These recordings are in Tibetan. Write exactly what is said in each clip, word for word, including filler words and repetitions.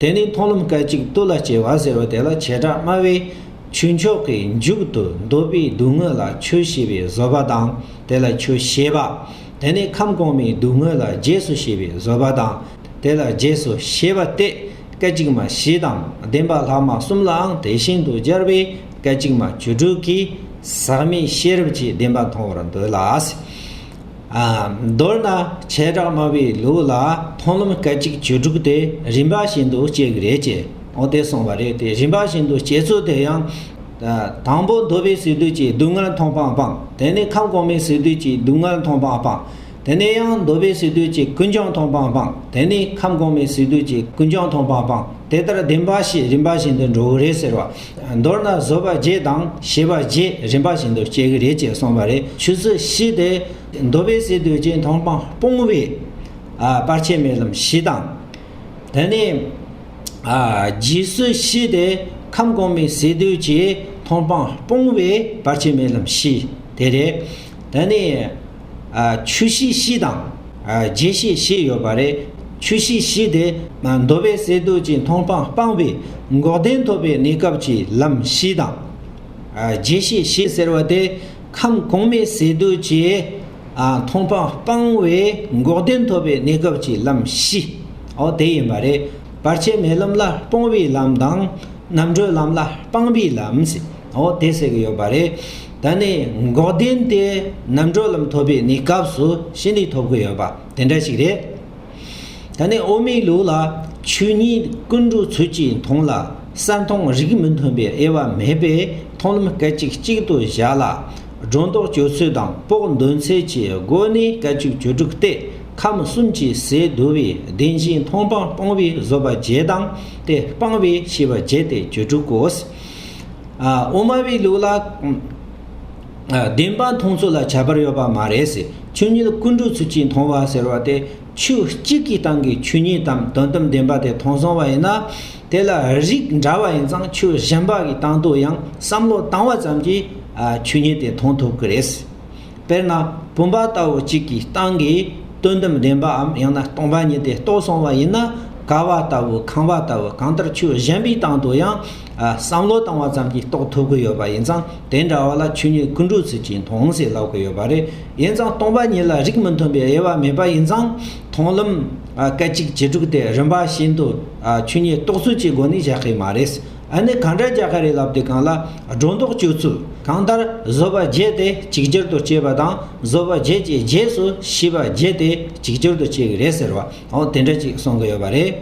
དེ་ནས་མཐོང་ལམ་སྐད་ཅིག་དུ་ལ་སྐྱེ་བ་ཟེར་བ་དེ་ལ་བྱེ་བྲག་སྨྲ་བས་ཆོས་མཆོག་གི་མཇུག་ཏུ་འདོད་པའི་སྡུག་བསྔལ་ལ་ཆོས་ཞེས་པའི་བཟོད་པ་དང་། དེ་ལ་ཆོས་ཞེས་པ། དེ་ནས་ཁམས་གོང་མའི་སྡུག་བསྔལ་ལ་རྗེས་སུ་ཞེས་པའི་བཟོད་པ་དང་། དེ་ལ་རྗེས་སུ་ཞེས་པ་སྟེ། སྐད་ཅིག་མ་བཞི་དང་བདེན་པ་ལྷག་མ་གསུམ་ལའང་དེ་བཞིན་དུ་སྦྱར་བས་སྐད་ཅིག་མ་བཅུ་དྲུག་གིས་ཟག་མེད་ཤེས་རབ་ཀྱི་བདེན་པ་མཐོང་བར་འདོད་ལ། ཨ། མདོར་ན་བྱེ་བྲག་སྨྲ་བའི་ལུགས་ལ་མཐོང་ལམ་སྐད་ཅིག་བཅུ་དྲུག་དེ་རིམ་པ་བཞིན་དུ་སྐྱེ་གི་རེད་ཅེས་འོ་དེ་གསུངས་པ་རེད། དེ་རིམ་པ་བཞིན་དུ་སྐྱེ་ཚུལ་དེ་ཡང་། ཨ། དང་པོ་འདོད་པའི་སས་བསྡུས་ཀྱི་སྡུག་བསྔལ་མཐོང་སྤང་སྤངས། དེ་ནས་ཁམས་གོང་མའི་སས་བསྡུས་ཀྱི་སྡུག་བསྔལ་མཐོང་སྤང་སྤངས། དེ་ནས་ཡང་འདོད་པའི་སས་བསྡུས་ཀྱི་ཀུན་འབྱུང་མཐོང་སྤང་སྤངས། དེ་ནས་ཁམས་གོང་མའི་སས་བསྡུས་ཀྱི་ཀུན་འབྱུང་མཐོང་སྤང་སྤངས། དེ་ལྟར་བདེན་པ་བཞི་རིམ་པ་བཞིན་དུ་འགྲོ་གི་རེད་ཟེར་བ། མདོར་ན་བཟོད་པ་བརྒྱད་དང་ཞེས་པ་བརྒྱད་རིམ་པ་བཞིན་དུ་སྐྱེ་གི་རེད་ཅེས་གསུངས་པ་རེད། ཆོས་ཚུལ་བཞི་དེ་འདོད་པའི་སས་བསྡུས་ཀྱི་མཐོང་སྤང་སྤོང་བའི། ཨ། བར་ཆད་མེད་ལམ་བཞི་དང་། དེ་ནས། ཨ། རྗེས་སུ་བཞི་དེ་ཁམས་གོང་མའི་སས་བསྡུས་ཀྱི་མཐོང་སྤང་སྤོང་བའི་བར་ཆད་མེད་ལམ་བཞི་དེ་རེད། དེ་ནས། ཨ། ཆོས་བཤེས་བཞི་དང་། ཨ། རྗེས་བཤེས་བཞི་ཡོད་པ་རེད། ཆོས་བཤེས་བཞི་དེ་འདོད་པའི་སས་བསྡུས་ཀྱི་མཐོང་སྤང་སྤངས་པའི་འགོག་བདེན་ཐོབ་པའི་གནས་སྐབས་ཀྱི་ལམ་བཞི་དང་། ཨ། རྗེས་བཤེས་བཞི་ཟེར་བ་དེ་ཁམས་གོང་མའི་སས་བསྡུས་ཀྱི། ཨ། མཐོང་སྤང་སྤངས་པའི་འགོག་བདེན་ཐོབ་པའི་གནས་སྐབས་ཀྱི་ལམ་བཞི། འོ་དེ་ཡིན་པ་རེད། བར་ཆད་མེད་ལམ་ལ་སྤོང་བའི་ལམ་དང་། རྣམ་གྲོལ་ལམ་ལ་སྤངས་པའི་ལམ་ཟེར། འོ་དེ་ཟེར་གྱི་ཡོད་པ་རེད། ད་ནི་འགོག་བདེན་དེ་རྣམ་གྲོལ་ལམ་ཐོབ་པའི་གནས་སྐབས་སུ་གཞི་ནས་ཐོབ་ཀྱི་ཡོད་པ་དེ་འདྲ་ཞིག་རེད། ད་ནི་དབུ་མའི་ལུགས་ལ་ཆོས་ཉིད་ཀུན་འགྲོའི་ཚུལ་གྱིས་མཐོང་ལ་གསལ་མཐོང་རིགས་མི་མཐུན་པའི་དབྱེ་བ་མེད་པས་མཐོང་ལམ་སྐད་ཅིག་གཅིག་ཏུ་བཞག་ལ། སྒྲོ་འདོགས་གཅོད་ཚུལ་དང་དཔོག་འདོན་ཚུལ་གྱི་སྒོ་ནས་སྐད་ཅིག་བཅུ་དྲུག་སྟེ། ཁམས་གསུམ་གྱི་སས་བསྡུ་བའི་བདེན་བཞིའི་མཐོང་སྤང་སྤོང་བའི་བཟོད་པ་བརྒྱད་དང་། དེ་སྤངས་པའི་ཤེས་པ་བརྒྱད་དེ་བཅུ་དྲུག་གོ། ཨ། དབུ་མ་པའི་ལུགས་ལ། ཨ། བདེན་པ་མཐོང་ཚུལ་ལ་ཁྱད་པར་ཡོད་པ་མ་རེད་ཟེར། ཆོས་ཉིད་ཀུན་འགྲོའི་ཚུལ་གྱིས་མཐོང་བ་ཟེར་བ་དེ་ཆོས་གཅིག་གི་སྟེང་གི་ཆོས་ཉིད་དམ་དོན་དམ་བདེན་པ་དེ་མཐོང་སོང་བ་ཡིན་ན། དེ་ལ་རིགས་འདྲ་བ་ཡིན་ཙང་ཆོས་གཞན་པ་གི་སྟེང་དུ་ཡང་བསམ་བློ་བཏང་བ་ཙམ་གྱིས། ཨ། ཆོས་ཉིད་དེ་མཐོང་ཐུབ་ཀྱི་རེད། དཔེར་ན་བུམ་པ་ལྟ་བུ་གཅིག་གི་སྟེང་གི་དོན་དམ་བདེན་པའམ་ཡང་ན་སྟོང་པ་ཉིད་དེ་རྟོགས་སོང་བ་ཡིན་ན། ཀ་བ་ལྟ་བུ་ཁང་བ་ལྟ་བུ་གང་ལྟར་ཆོས་གཞན་པའི་སྟེང་དུ་ཡང་། ཨ། བསམ་བློ་བཏང་བ་ཙམ་གྱིས་རྟོགས་ཐུབ་ཀྱི་ཡོད་པ་ཡིན་ཙང་དེ་འདྲ་བ་ལ་ཆོས་ཉིད་ཀུན་འགྲོའི་ཚུལ་གྱིས་མཐོང་ཟེར་ལབ་ཀྱི་ཡོད་པ་རེད། ཡིན་ཙང་སྟོང་པ་ཉིད་ལ་རིགས་མི་མཐུན་པའི་དབྱེ་བ་མེད་པ་ཡིན་ཙང་མཐོང་ལམ། ཨ། སྐད་ཅིག་བཅུ་དྲུག་དེ་རིམ་པ་བཞིན་དུ། ཨ། ཆོས་ཉིད་རྟོགས་ཚུལ་གྱི་སྒོ་ནས་བཞག་གི་མ་རེད། ཨ་ནི་གང་འདྲ་རྒྱག་གི་རེད་ལབ་དུས་སྒང་ལ་སྒྲོ་འདོགས་གཅོད་ཚུལ། གང་ལྟར་བཟོད་པ་བརྒྱད་དེ་གཅིག་གྱུར་དུ་སྐྱེས་པ་དང་། བཟོད་པ་བརྒྱད་ཀྱི་རྗེས་སུ་ཤེས་པ་བརྒྱད་དེ་གཅིག་གྱུར་དུ་སྐྱེ་གི་རེད་ཟེར་བ། འོ་དེ་འདྲ་ཅིག་གསུང་གི་ཡོད་པ་རེད།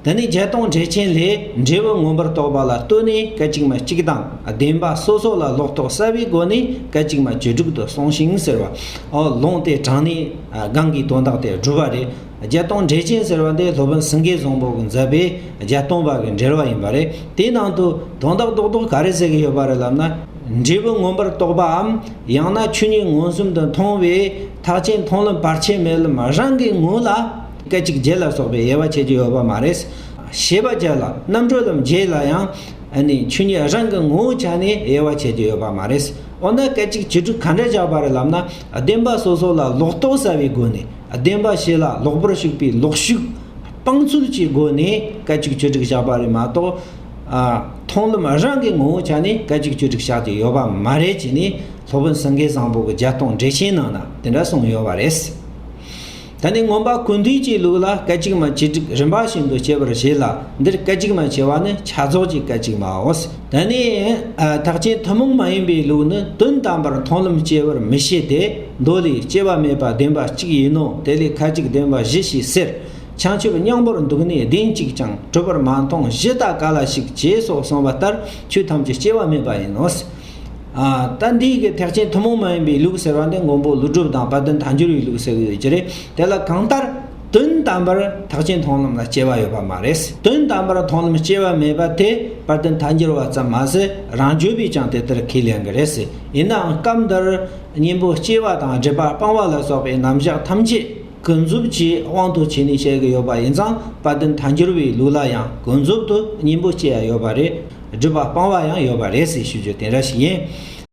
དེ་ནས་བརྒྱད་སྟོང་འགྲེལ་ཆེན་ལས་འབྲས་བུ་མངོན་པར་རྟོགས་པ་ལ་ལྟོས་ནས་སྐད་ཅིག་མ་གཅིག་དང་བདེན་པ་སོ་སོ་ལ་ལོག་རྟོག་བསལ་བའི་སྒོ་ནས་སྐད་ཅིག་མ་བཅུ་དྲུག་ཏུ་གསུངས་ཤིང་ཟེར་བ། འོ་ལུང་དེ་དྲངས་ནས་གང་གི་དོན་དག་དེ་སྒྲུབ་པ་རེད། བརྒྱད་སྟོང་འགྲེལ་ཆེན་ཟེར་བ་འདི་སློབ་དཔོན་སེང་གེ་བཟང་པོ་གིས་མཛད་པའི་བརྒྱད་སྟོང་པ་གི་འགྲེལ་བ་ཡིན་པ་རེད། དེའི་ནང་དུ་དོན་དག་རྡོག་རྡོག་ག་རེ་ཟེར་གྱི་ཡོད་པ་རེད་ལབ་ན། འབྲས་བུ་མངོན་པར་རྟོགས་པའམ་ཡང་ན་ཆོས་ཉིད་མངོན་སུམ་དུ་མཐོང་བའི་ཐེག་ཆེན་མཐོང་ལམ་བར་ཆད་མེད་ལམ་རང་གི་ངོ་ལ་སྐད་ཅིག་བརྒྱད་ལ་སོགས་པའི་དབྱེ་བ་ཕྱེ་རྒྱུ་ཡོད་པ་མ་རེད། ཤེས་པ་བརྒྱད་ལ་རྣམ་གྲོལ་ལམ་བརྒྱད་ལ་ཡང་ཨ་ནི་ཆོས་ཉིད་རང་གི་ངོ་བོའི་ཆ་ནས་དབྱེ་བ་ཕྱེ་རྒྱུ་ཡོད་པ་མ་རེད། འོ་ན་སྐད་ཅིག་བཅུ་དྲུག་ག་འདྲ་བཞག་པ་རེད་ལབ་ན། བདེན་པ་སོ་སོ་ལ་ལོག་རྟོག་བསལ་བའི་སྒོ་ནས། བདེན་པ་བཞི་ལ་ལོག་པར་ཞུགས་པའི་ལོག་ཞུགས་སྤང་ཚུལ་གྱི་སྒོ་ནས་སྐད་ཅིག་བཅུ་དྲུག་བཞག་པ་རེད་མ་གཏོགས། ཨ། མཐོང་ལམ་རང་གི་ངོ་བོའི་ཆ་ནས་སྐད་ཅིག་བཅུ་དྲུག་བཞག་རྒྱུ་ཡོད་པ་མ་རེད་ཅེས་ནས་སློབ་དཔོན་སེང་གེ་བཟང་པོ་གི་བརྒྱད་སྟོང་འགྲེལ་ཆེན་ནང་ན་དེ་འདྲ་གསུངས་ཡོད་པ་རེད། ད་ནི་མངོན་པ་ཀུན་བཏུས་ཀྱི་ལུགས་ལ་སྐད་ཅིག་མ་བཅུ་དྲུག་རིམ་པ་བཞིན་དུ་སྐྱེ་བར་བྱེད་ལ། འདིར་སྐད་ཅིག་མ་ཆེ་བ་ནི་ཆ་རྫོགས་ཀྱི་སྐད་ཅིག་མའོ། ད་ནི་ཐེག་ཆེན་ཐུན་མོང་མ་ཡིན་པའི་ལུགས་ནི་དོན་དམ་པར་མཐོང་ལམ་སྐྱེ་བར་མི་བྱེད་དེ། མདོ་ལས། སྐྱེ་བ་མེད་པ་བདེན་པ་གཅིག་ཡིན་ནོ། དེ་ལས་ཁ་ཅིག་བདེན་པ་བཞི་ཞེས་ཟེར། བྱང་ཆུབ་སྙིང་པོར་འདུག་ནས་བདེན་གཅིག་ཀྱང་གྲུབ་པར་མ་མཐོང་ཞི་དང་ག་ལ་ཞིག་ཅེས་སོགས་གསུངས་པ་ལྟར་ཆོས་ཐམས་ཅད་སྐྱེ་བ་མེད་པ་ཡིན་ནོ། ཨ། ད་འདིའི་གི་ཐེག་ཆེན་ཐུན་མོང་མ་ཡིན་པའི་ལུགས་ཟེར་བ་འདི་མགོན་པོ་ཀླུ་སྒྲུབ་དང་དཔལ་ལྡན་ཐལ་འགྱུར་བའི་ལུགས་ཟེར་གྱི་ཡོད་ཀྱི་རེད། དེ་ལ་གང་ལྟར་དོན་དམ་པར་ཐེག་ཆེན་མཐོང་ལམ་ལ་སྐྱེ་བ་ཡོད་པ་མ་རེད། དོན་དམ་པར་མཐོང་ལམ་སྐྱེ་བ་མེད་པ་དེ་དཔལ་ལྡན་ཐལ་འགྱུར་བ་ཙམ་མ་ཟད་རང་རྒྱུད་པས་ཀྱང་དེ་ལྟར་ཁས་ལེན་གྱི་རེད། ཡིན་ནའང་སྐབས་འདིར་གཉེན་པོ་སྐྱེ་བ་དང་སྒྲིབ་པ་སྤང་བ་ལ་སོགས་པའི་རྣམ་གཞག་ཐམས་ཅད་ཀུན་རྫོབ་ཀྱི་དབང་དུ་བྱས་ནས་བཤད་ཀྱི་ཡོད་པ་ཡིན་ཙང་། དཔལ་ལྡན་ཐལ་འགྱུར་བའི་ལུགས་ལ་ཡང་ཀུན་རྫོབ་ཏུ་གཉེན་པོ་སྐྱེ་ཡ་ཡོད་པ་རེད། སྒྲིབ་པ་སྤང་བ་ཡང་ཡོད་པ་རེད་ཟེར་ཞུ་རྒྱུ་དེ་འདྲ་ཞིག་ཡིན།